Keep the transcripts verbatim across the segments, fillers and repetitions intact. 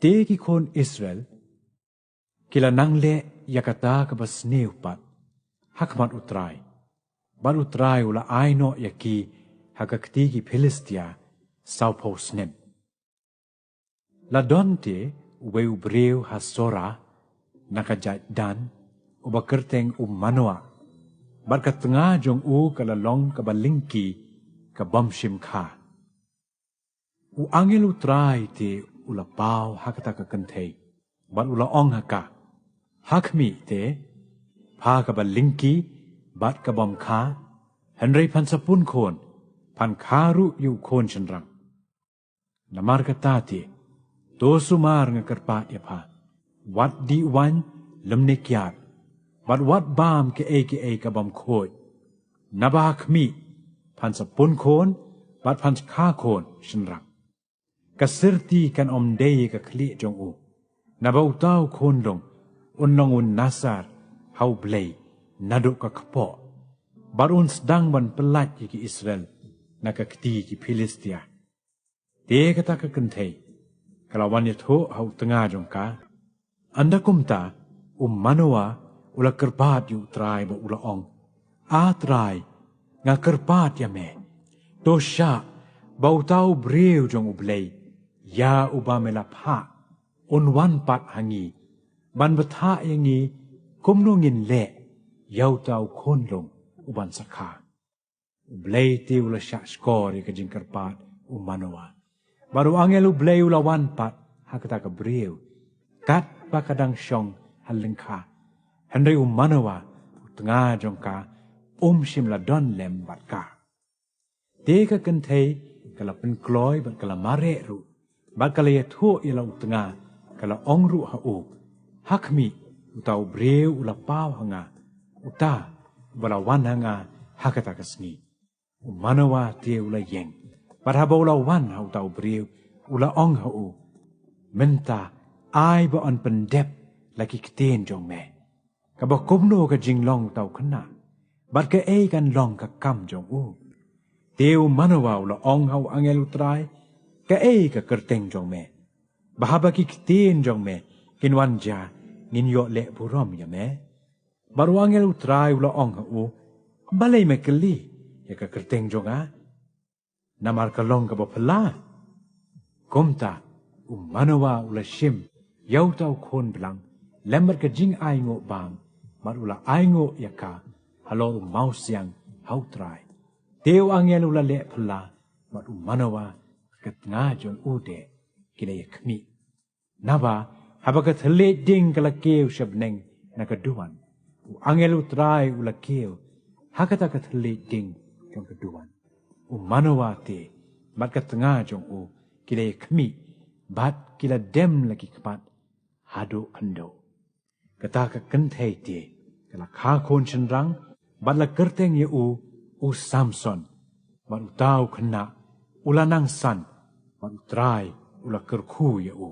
Te ki khun Israel ki la nang leh ïa kata kaba sniew pat ha khmat U Trai, bad U Trai u la ai noh ïa ki ha ka kti ki Philistia sawphew snem. La don te uwei u briew ha Sora na ka jaid Dan, uba kyrteng u Manoa, bad ka tnga jong u ka la long kaba lyngki, ka bym shim kha. U angel U Trai te u la paw ha kata ka kynthei, bad u la ong ha ka, ha khmih te, pha kaba lyngki bad ka bym kha, hynrei phan sa pun khun, phan kha ruh ïa u khun shynrang. Namar kata te, to sumar, nga kyrpad ïa pha, wat dih waiñ lymne kiad, bad wat bam kaei kaei ka bym khuid. Naba ha khmih, phan sa pun khun, bad phan sa kha khun shynrang. Ka syrti kan ym dei ïa ka khlieh jong u, naba uta u khunlung un long u Nasar ha U Blei naduh ka kpoh, bad un sdang ban pyllait ïa ki Israel na ka kti ki Philistia. Te kata ka kynthei ka la wan ïathuh ha u tnga jong ka. Ynda kumta, u Manoa u la kyrpad ïa U Trai bad u la ong, A Trai, nga kyrpad ïa me, to shah ba uta u briew jong U Blei, ïa uba me la phah, un wan pat ha ngi, ban bthah ïa ngi kumno ngin leh ïa uta u khunlung uban sa kha. U Blei te u la shah shkor ïa ka jingkyrpad u Manoa, bad u angel U Blei u la wan pat ha kata ka briew, katba ka dang shong ha lyngkha. Hynrei u Manoa, u tnga jong ka, um shym la don lem bad ka. Te ka kynthei ka la pynkloi bad ka la mareh ruh, bad ka la ïathuh ïa la u tnga, ka la ong ruh ha u, ha khmih, uta u briew u la paw ha nga, uta uba la wan ha nga ha kata ka sngi. U Manoa te u la ïeng, bad haba u la wan ha uta u briew, u la ong ha u, mynta ai ba yn pyndep la ki ktien jong me, kaba kumno ka jinglong uta u khynnah, bad kaei kan long ka kam jong u. Te u Manoa u la ong ha u angel U Trai, kaei ka kyrteng jong me, ba haba ki ktien jong me kin wan jia, ngin ïoh leh burom ïa me? Bad u angel U Trai u la ong ha u, balei me kylli ïa ka kyrteng jong nga? Namar ka long kaba phylla. Kumta u Manoa u la shim ïa uta u khun blang lem bad ka jingainguh bam, bad u la ainguh ïa ka halor u mawsiang ha U Trai. Te u angel u la leh phylla, bad u Manoa, ka tnga jong u de, ki la ïa khmih. Naba haba ka thylliej ding ka la kiew sha bneng na ka duwan, u angel U Trai u la kiew ha kata ka thylliej ding jong ka duwan. U Manoa te bad ka tnga jong u ki la ïa khmih, bad ki la dem la ki khmat haduh khyndew. Kata ka kynthei te ka la kha khun shynrang, bad la kyrteng ïa u, u Samson. Bad uta u khynnah u la nang san, bad U Trai u la kyrkhu ïa u.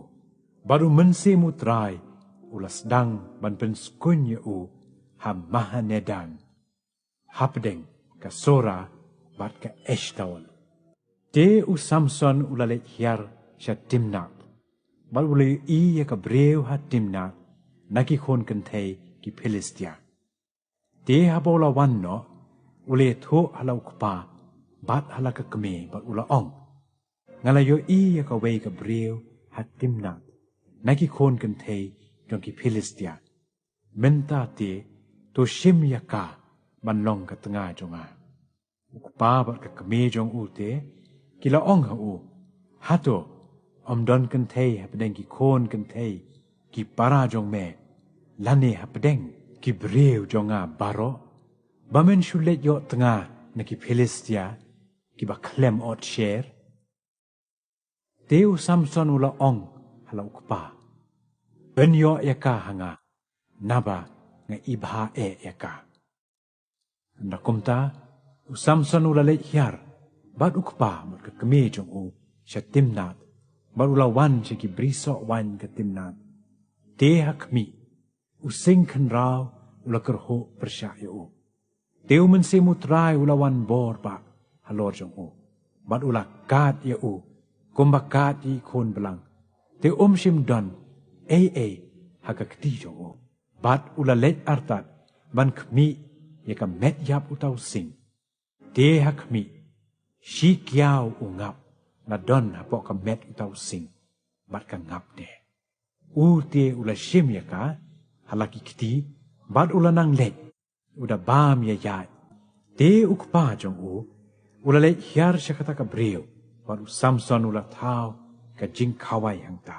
Bad u Mynsiem U Trai u la sdang ban pynskhem ïa u ha Mahanedan, hapdeng ka Sora bad ka Eshtaol. Te u Samson u la leit hiar sha Timnath, bad u la ïohi ïa ka briew ha Timnath na ki khun kynthei ki Philistia. Te haba u la wan noh, u la ïathuh ha la u kpa bad ha la ka kmie, bad u la ong, nga la ïohi ïa kawei ka briew ha Timnath na ki khun kynthei jong ki Philistia. Mynta te to shim ïa ka ban long ka tnga jong nga. U kpa bad ka kmie jong u te ki la ong ha u, hato ym don kynthei hapdeng ki khun kynthei ki para jong me, lane hapdeng ki briew jong nga baroh, ba men shu leit ïoh tnga na ki Philistia kiba khlem ot sher? Te u Samson u la ong ha la u kpa, pynïoh ïa ka ha nga, naba nga ibha eh ïa ka. Ynda kumta u Samson u la leit hiar bad u kpa bad ka kmie jong u sha Timnath, bad u la wan sha ki brisoh waiñ ka Timnath. Te ha khmih, u sing khynraw u la kyrhuh pyrshah ïa u. Te u Mynsiem U Trai u la wan bor bha halor jong u, bad u la kad ïa u kumba kad ïa i khun blang. Te um shym don ei ei ha ka kti jong u. Bad u la leit artat ban khmih ïa ka met ïap uta u sing. Te ha khmih, shi kiaw u ngap la don hapoh ka met uta u sing, bad ka ngap de. U te u la shim ïa ka ha la ki kti, bad u la nang leit, u da bam ïa ïaid. Te u kpa jong u u la leit hiar sha kata ka briew, bad u Samson u la thaw ka jingkhawai hangta.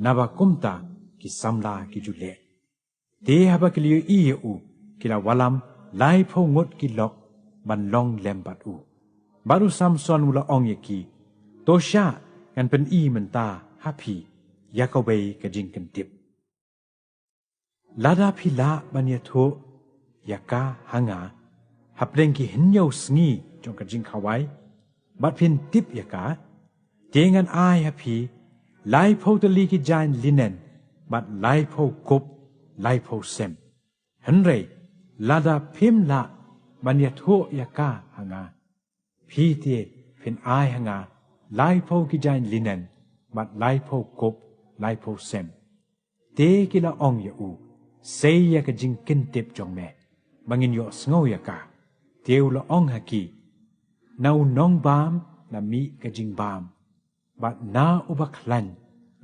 Naba kumta ki samla ki ju leh. Te haba ki la ïohi ïa u, ki la wallam laiphew ngut ki lok ban long lem bad u. Bad u Samson u la ong ïa ki, to shah, ngan pyni mynta ha phi ïa kawei ka jingkyntip. Lada phi lah ban ïathuh ïa ka ha nga hapdeng ki hynñiew sngi jong ka jingkhawai, bad phin tip ïa ka, te ngan ai ha phi laiphew tylli ki jaiñ linen, bad laiphew kup laiphew sem. Hynrei lada phim lah ban ïathuh ïa ka ha nga, phi te phin ai ha nga laiphew ki jaiñ linen, bad laiphew kup laiphew sem. Te ki la ong ïa u, sei ïa ka jingkyntip jong me, ba ngin ïohsngew ïa ka. Te u la ong ha ki, na u nongbam la mih ka jingbam, bad na uba khlaiñ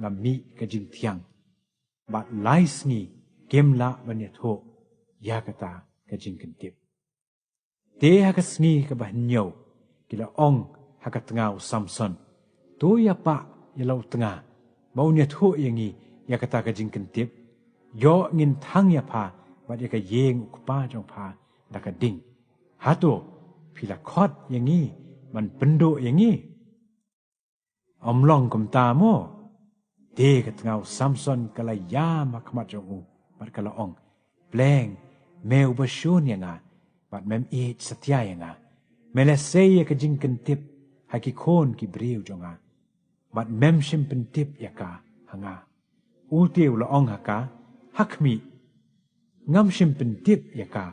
la mih ka jingthiang. Bad lai sngi kim lah ban ïathuh ïa kata ka jingkyntip. Te ha ka sngi kaba hynñiew, ki la ong ha ka tnga u Samson, to ïapah ïa la u tnga, ba un ïathuh ïa ngi ïa kata ka jingkyntip. Ïoh ngin thang ïa pha bad ïa ka ïing u kpa jong pha da ka ding. Hato phi la khot ïa ngi ban pynduh ïa ngi? Ym long kumta mo. Te ka tnga u Samson ka la ïam ha khmat jong u, bad ka la ong, pleng, me uba shun ïa nga, bad mem ïeit satia ïa nga, me la sei ïa ka jingkyntip ha ki khun ki briew jong nga, bad mem shym pyntip ïa ka ha nga. U te u la ong ha ka, ha khmih, ngam shym pyntip ïa ka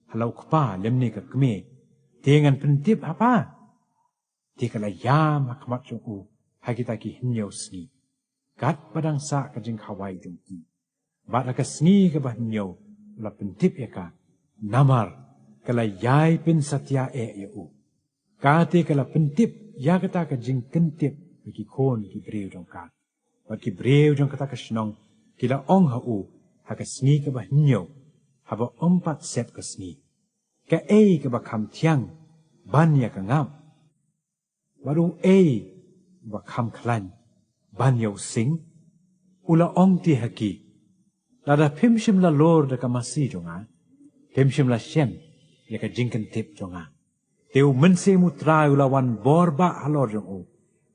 ha la u kpa lymne ka kmie, te ngan pyntip ha pha? Te ka la ïam ha khmat jong u ha kita ki hynñiew sngi, katba dang sah ka jingkhawai jong ki. Bad ha ka sngi kaba hynñiew u la pyntip ïa ka, namar ka la ïai pynsatia eh ïa u. Ka te ka la pyntip ïa kata ka jingkyntip ha ki khun ki briew jong ka. Bad ki briew jong kata ka shnong ki la ong ha u ha ka sngi kaba hynñiew, haba ym pat sep ka sngi, kaei kaba kham thiang ban ïa ka ngap? Bad uei ba kham khlaiñ ban ïa u sing? U la ong te ha ki, lada phim shym la lor da ka masi jong nga, phim shym la shem ïa ka jingkyntip jong nga. Te u Mynsiem U Trai u la wan bor bah halor jong u,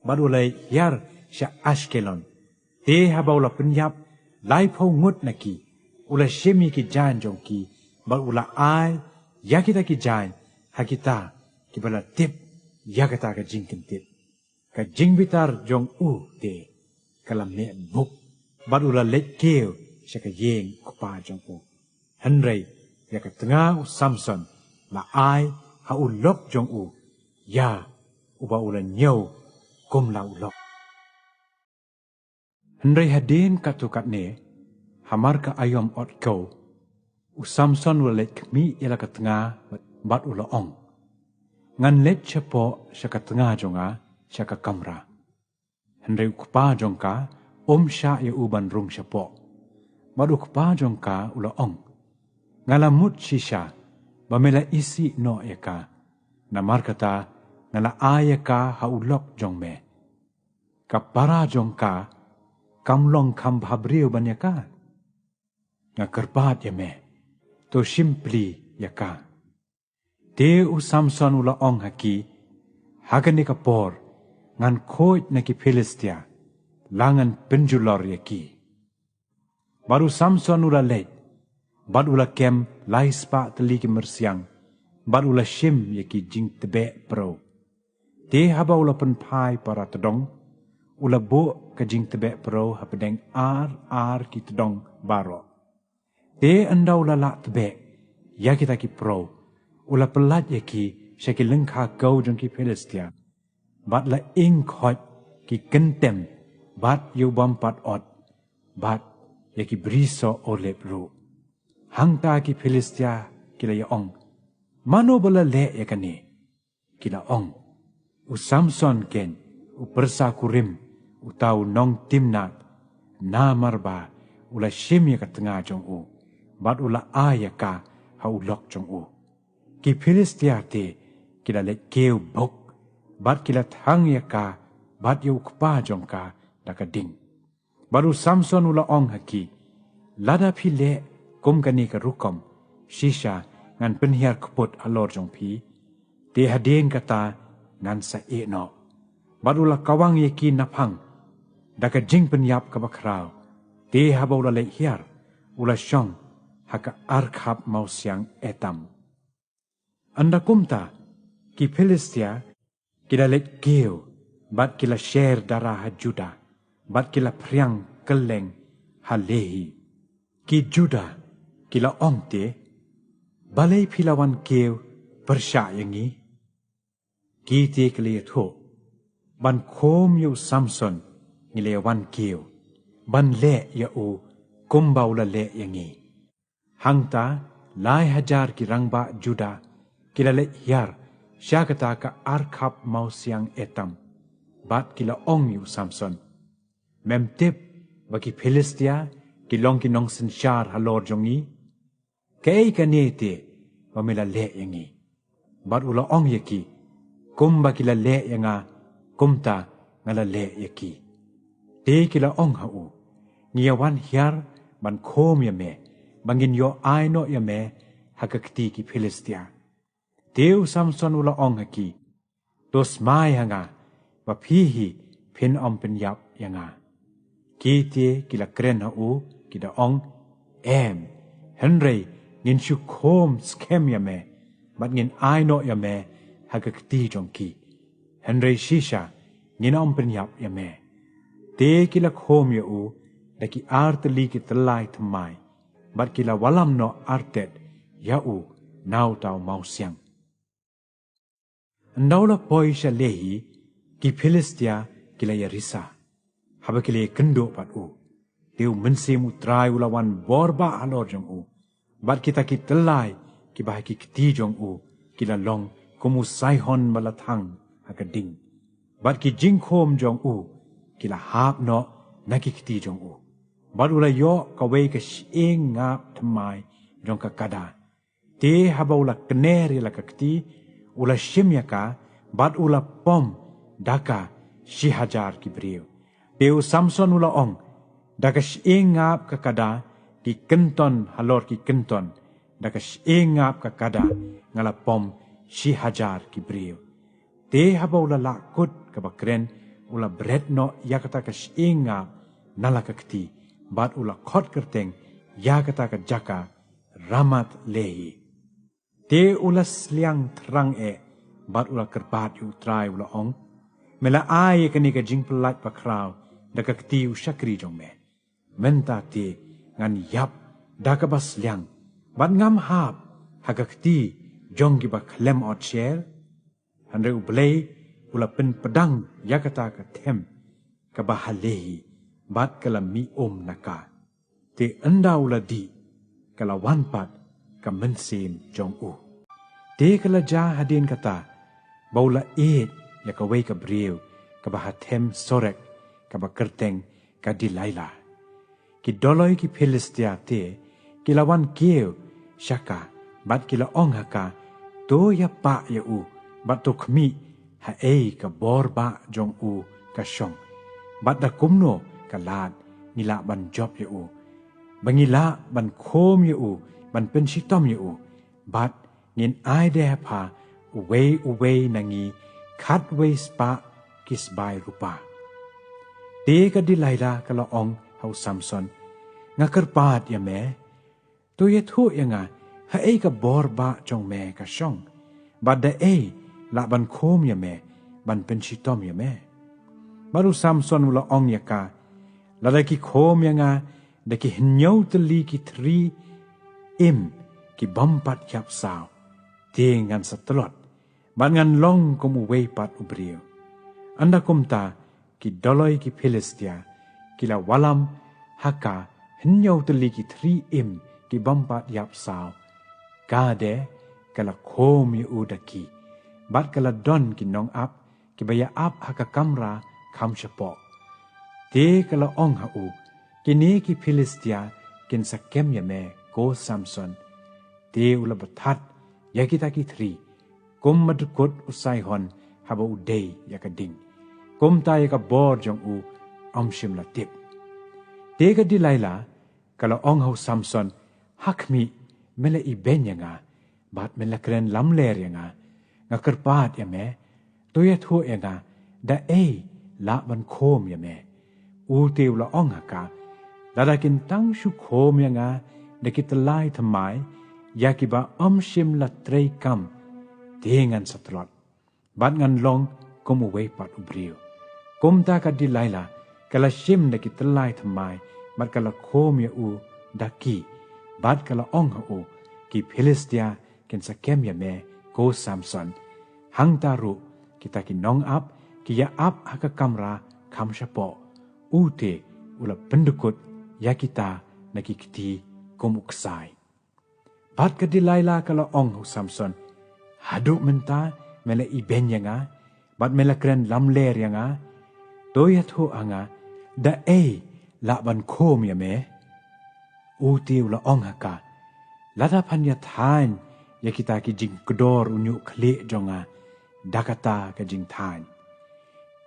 bad u la hiar sha Ashkelon. Te haba u la pynïap laiphew ngut na ki, u la shim ïa ki jaiñ jong ki, bad u la ai ïa kita ki jaiñ ha kita kiba la tip ïa kata ka jingkyntip. Ka jingbitar jong u te ka la meh buk, bad u la leit kiew sha ka ïing u kpa jong u. Hynrei ïa ka tnga u Samson la ai ha u lok jong u ïa uba u la ñiew kum la u lok. Hynrei hadien katto katne, hamar ka aïom ot kew, u Samson u la leit khmih ïa la ka tnga, bad u la ong, ngan leit shapoh sha ka tnga jong nga sha ka kamra. Hynrei u kpa jong ka um shah ïa u ban rung shapoh. Bad u kpa jong ka u la ong, nga la mut shisha ba me la isih noh ïa ka, namar kata nga la ai ïa ka ha u lok jong me. Ka para jong ka kam long kham bhabriew ban ïa ka. Nga kyrpad ïa me, to shim plie ïa ka. Te u Samson u la ong ha ki, ha kane ka por ngan khuid na ki Philistia, la ngan pynjulor ïa ki. Bad u Samson u la leit, bad u la kem lai spah tylli ki myrsiang, bad u la shim ïa ki jingtbeh pyrshah. Te haba u la pynphai para tdong, u la buh ka jingtbeh pyrshah hapdeng ar ar ki tdong baroh. Te ynda u la lah tbeh ïa kita ki pyrshah, u la pyllait ïa ki sha ki lyngkha kew jong ki Philistia, bad la ing khoit ki kyntem bad ïa u bym pat ot, bad ïa ki brisoh olib ruh. Hangta ki Philistia ki la ïa ong, mano ba la leh ïa kane? Ki la ong, u Samson ken, u pyrsa kurim, uta u nong Timnat, namar ba u la shim ïa ka tnga jong u, bad u la ai ïa ka ha u lok jong u. Ki Philistia te ki la leit kiew bok, bad ki la thang ïa ka bad ïa u kpa jong ka da ka ding. Bad u Samson u la ong ha ki, lada phi leh kum kane ka rukom, shisha ngan pynhiar kput halor jong phi, te hadien kata ngan sa ïeh noh. Bad u la kawang ïa ki naphang da ka jingpynïap kaba khraw, te haba u la leit hiar, u la shong ha ka arkhap mawsiang Etam. Ynda kumta, ki Philistia ki la leit kiew, bad ki la sher dara ha Juda, bad ki la phriang kylleng ha Lehi. Ki Juda ki la ong te, balei phi la wan kiew pyrshah ïa ngi? Ki te ki la ïathuh, ban khum ïa u Samson ngi la wan kiew, ban leh ïa u kumba u la leh ïa ngi. Hangta lai hajar ki rangbah Juda ki la leit hiar sha kata ka arkhap mawsiang Etam, bad ki la ong ïa u Samson, mem tip ba ki Philistia ki long ki nongsynshar halor jong ngi? Kaei kane te ba me la leh ïa ngi? Bad u la ong ïa ki, kumba ki la leh ïa nga, kumta nga la leh ïa ki. Te ki la ong ha u, ngi ïa wan hiar ban khum ïa me, ba ngin ïoh ai noh ïa me ha ka kti ki Philistia. Te u Samson u la ong ha ki, to smai ha nga, ba phi hi phin ym pynïap ïa nga. Ki te ki la kren ha u, ki da ong, em, hynrei ngin shu khum skhem ïa me, bad ngin ai noh ïa me ha ka kti jong ki, hynrei shisha ngin ym pynïap ïa me. Te ki la khum ïa u da ki ar tylli ki tyllai thymmai, bad ki la wallam noh artet ïa u na uta u mawsiang. Ynda u la poi sha Lehi, ki Philistia ki la ïa risa, haba ki la ïa kynduh bad u. Te u Mynsiem U Trai u la wan bor bah halor jong u, bad kita ki tyllai kiba ha ki kti jong u ki la long kum u saihon ba la thang ha ka ding, bad ki jingkhum jong u ki la hap noh na ki kti jong u. Bad u la ïoh kawei ka shyieng ngap thymmai jong ka kada. Te haba u la kner ïa la ka kti, u la shim ïa ka, bad u la pom da ka shi hajar ki briew. Te u Samson u la ong, da ka shyieng ngap ka kada, ki kynton halor ki kynton, da ka shyieng ngap ka kada nga la pom shi hajar ki briew. Te haba u la lah kut kaba kren, u la bret noh ïa kata ka shyieng ngap na la ka kti, bad u la khot kyrteng ïa kata ka jaka Ramath Lehi. Te u la sliang thrang eh, bad u la kyrpad ïa U Trai u la ong, me la ai ïa kane ka jingpyllait bakhraw da ka kti u shakri jong me. Mynta te ngan ïap da kaba sliang, bad ngam hap ha ka kti jong kiba khlem ot sher? Hynrei U Blei u la pynpdang ïa kata ka them kaba ha Lehi, bad ka la mih um na ka. Te ynda u la dih, ka la wan pat ka mynsiem jong u. Te ka la jia hadien kata, ba u la ïeit ïa kawei ka briew kaba ha them Sorek, kaba kyrteng ka Delilah. Ki doloi ki Philistia te ki la wan kiew sha ka, bad ki la ong ha ka, to ïapah ïa u, bad to khmih haei ka bor bah jong u ka shong, bad da kumno ka lad ngi lah ban jop ïa u, ba ngi lah ban khum ïa u, ban pynshitom ïa u, bad ngin ai de ha pha uwei uwei na ngi khatwei spah ki sbai rupa. Te ka Delilah ka la ong ha u Samson, nga kyrpad ïa me, to ïathuh ïa nga haei ka bor bah jong me ka shong, bad da ei lah ban khum ïa me, ban pynshitom ïa me. Bad u Samson u la ong ïa ka, lada ki khum ïa nga da ki hynñiew tylli ki thri im ki bym pat ïap saw, te ngan sa tlot, bad ngan long kum uwei pat u briew. Ynda kumta, ki doloi ki Philistia ki la wallam ha ka hynñiew tylli ki thri im ki bym pat ïap saw. Ka de ka la khum ïa u da ki, bad ka la don ki nongap kiba ïa ap ha ka kamra kham shapoh. Te ka la ong ha u, kine ki Philistia kin sa kem ïa me, ko Samson. Te u la bthat ïa kita ki thri, kum ma dkut u saihon haba u dei ïa ka ding, kumta ïa ka bor jong u ym shym la tip. Te ka Delilah ka la ong ha u Samson, ha khmih, me la ibeiñ ïa nga, bad me la kren lamler ïa nga. Nga kyrpad ïa me, to ïathuh ïa nga, da ei lah ban khum ïa me. U te u la ong ha ka, lada kin tang shu khum ïa nga da ki tyllai thymmai ïa kiba ym shym la trei kam, te ngan sa tlot, bad ngan long kum uwei pat u briew. Kumta ka Delilah ka la shim da ki tyllai thymmai, bad ka la khum ïa u da ki, bad ka la ong ha u, ki Philistia kin sa kem ïa me, ko Samson. Hangta ruh kita ki nongap ki ïa ap ha ka kamra kham shapoh. U te u la pyndkut ïa kita na ki kti kum u ksai. Bad ka Delilah ka la ong ha u Samson, haduh mynta me la ibeiñ ïa nga, bad me la kren lamler ïa nga? To ïathuh ha nga, da ei lah ban khum ïa me. U te u la ong ha ka, lada phan ïa thaiñ ïa kita ki jingkdor u ñiuh khlieh jong nga da kata ka jingthaiñ.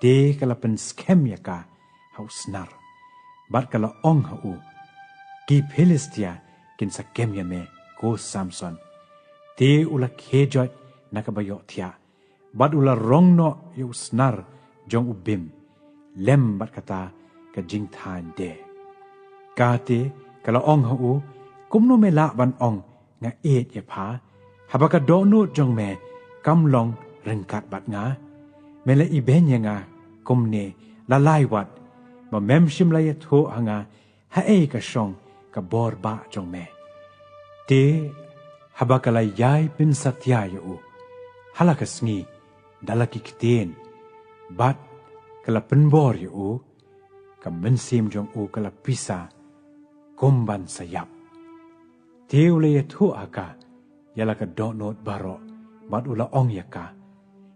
Te ka la pynskhem ïa ka ha u snar, bad ka la ong ha u, ki Philistia kin sa kem ïa me, ko Samson. Te u la khie joit na kaba ïohthiah, bad u la rong noh ïa u snar jong u bim lem bad kata ka jingthaiñ de. Ka te ka la ong ha u, kumno me lah ban ong, nga ïeit ïa pha, haba ka dohnud jong me kam long ryngkat bad nga? Me la ibeiñ ïa nga kumne la lai wat, ba mem shym la ïathuh ha nga ha ei ka shong ka bor bah jong me. Te haba ka la ïai pynsatia ïa u ha la ka sngi da la ki ktien, bad ka la pynbor ïa u, ka mynsiem jong u ka la pisa kum ban sa ïap. Te u la ïathuh ha ka ïa la ka dohnud baroh, bad u la ong ïa ka,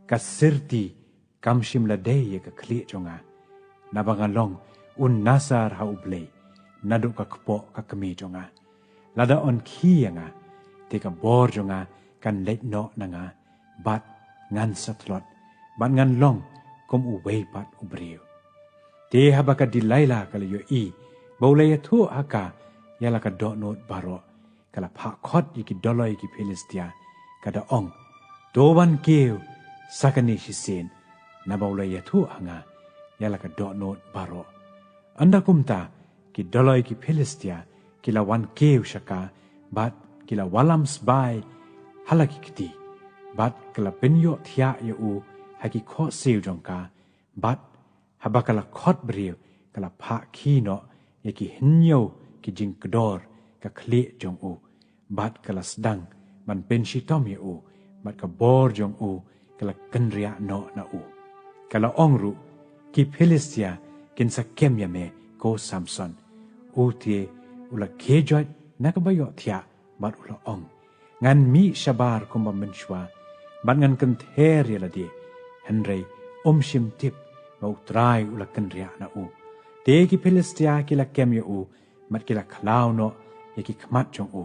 ka syrti kam shym la dei ïa ka khlieh jong nga, naba nga long u nasar ha U Blei naduh ka kpoh ka kmie jong nga. Lada yn khie ïa nga, te ka bor jong nga kan leit noh na nga, bad ngan sa tlot, bad ngan long kum uwei pat u briew. Te haba ka Delilah ka la ïohi ba u la ïathuh ha ka ïa la ka dohnud baroh, ka la phah khot ïa ki doloi ki Philistia, ka da ong, to wan kiew sa kane shisien, naba u la ïathuh ha nga ïa la ka dohnud baroh. Ynda kumta ki doloi ki Philistia ki la wan kiew sha ka, bad ki la wallam sbai ha la ki kti, bad ka la pynïohthiah ïa u ha ki khohsiew jong ka, bad haba ka la khot briew, ka la phah khie noh ïa ki hynñiew ki jingkdor ka khlieh jong u, bad ka la sdang ban pynshitom ïa u, bad ka bor jong u ka la kynriah noh na u. Ka la ong ruh, ki Philistia kin sa kem ïa me, ko Samson. U te u la khie joit na kaba ïohthiah, bad u la ong, ngan mih shabar kumba mynshuwa, bad ngan kynther ïa lade. Hynrei um shym tip ba U Trai u la kynriah na u. Te ki Philistia ki la kem ïa u, bad ki la khlaw noh ïa ki khmat jong u,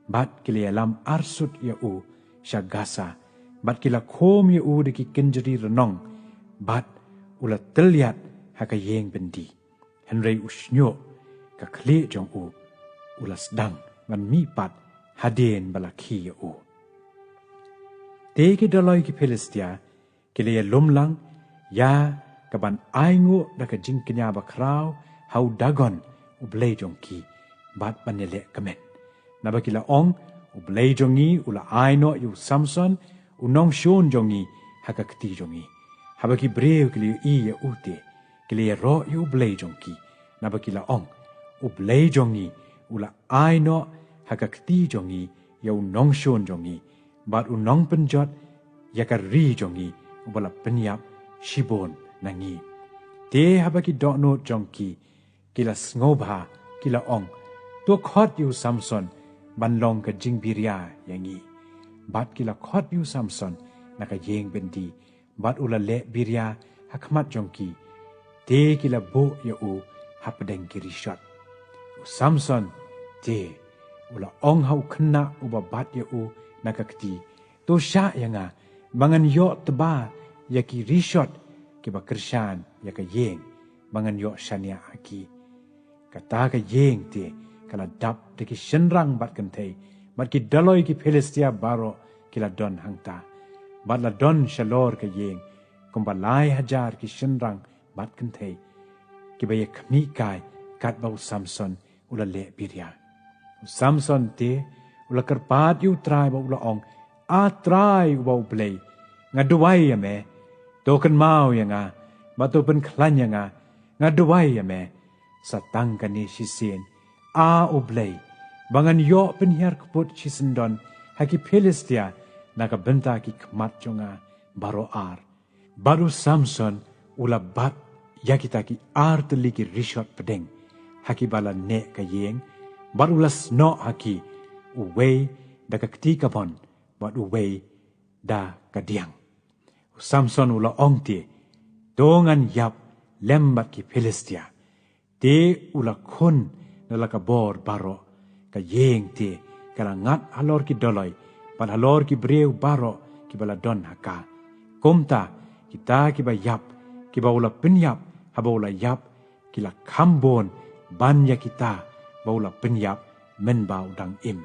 bad ki la ïalam arsut ïa u sha Gaza, bad ki la khum ïa u da ki kynjri rnong, bad u la tylliat ha ka ïing byndi. Hynrei u shñiuh ka khlieh jong u, u la sdang ban mih pat hadien ba la khie ïa u. Te ki doloi ki Philistia ki la ïalum lang ïa ka ban ainguh da ka jingkñia bakhraw ha u Dagon u blei jong ki, bad ban ïaleh kmen. Naba ki la ong, u blei jong ngi u la ai noh ïa u Samson u nongshun jong ngi ha ka kti jong ngi. Haba ki briew ki la ïohi ïa u te, ki la ïaroh ïa u blei jong ki, naba ki la ong, u blei jong ngi u la ai noh ha ka kti jong ngi ïa u nongshun jong ngi, bad u nongpynjot ïa ka ri jong ngi, uba la pynïap shibun na ngi. Te haba ki dohnud jong ki ki la sngewbha, ki la ong, to khot ïa u Samson ban long ka jingbiria ïa ngi. Bad ki la khot ïa u Samson na ka ïing byndi, bad u la leh biria ha khmat jong ki. Te ki la buh ïa u hapdeng ki rishot. U Samson te u la ong ha u khynnah uba bat ïa u na ka kti, to shah ïa nga, ba ngan ïoh tba ïa ki rishot kiba kyrshan ïa ka ïing, ba ngan ïoh shaniah ha ki. Kata ka ïing te ka la dap da ki shynrang bad kynthei, bad ki dolloi ki Philistia baroh ki la don hangta. Bad la don shalor ka ïing kumba lai hajar ki shynrang bad kynthei, kiba ïa khmih kai katba u Samson u la leh biria. U Samson te u la kyrpad ïa u Trai bad u la ong, a Trai uba U Blei, nga duwai ïa me, to kynmaw ïa nga, bad to pynkhlaiñ ïa nga, nga duwai ïa me, sa tang kane shisien, a U Blei, ba ngan ïoh pynhiar kput shisyndon ha ki Philistia na ka bynta ki khmat jong nga baroh ar. Bad u Samson u la bat ïa kita ki ar tylli ki rishot pdeng ha kiba la neh ka ïing, bad u la snoh ha ki, uwei da ka kti kamon, bad uwei da ka diang. U Samson u la ong te, to ngan ïap lem bad ki Philistia. Te u la khun na la ka bor baroh. Ka ïing te ka la ngat halor ki dolloi, bad halor ki briew baroh kiba la don ha ka. Kumta kita kiba ïap, kiba u la pynïap haba u la ïap, ki la kham bun ban ïa kita ba u la pynïap mynba u dang im.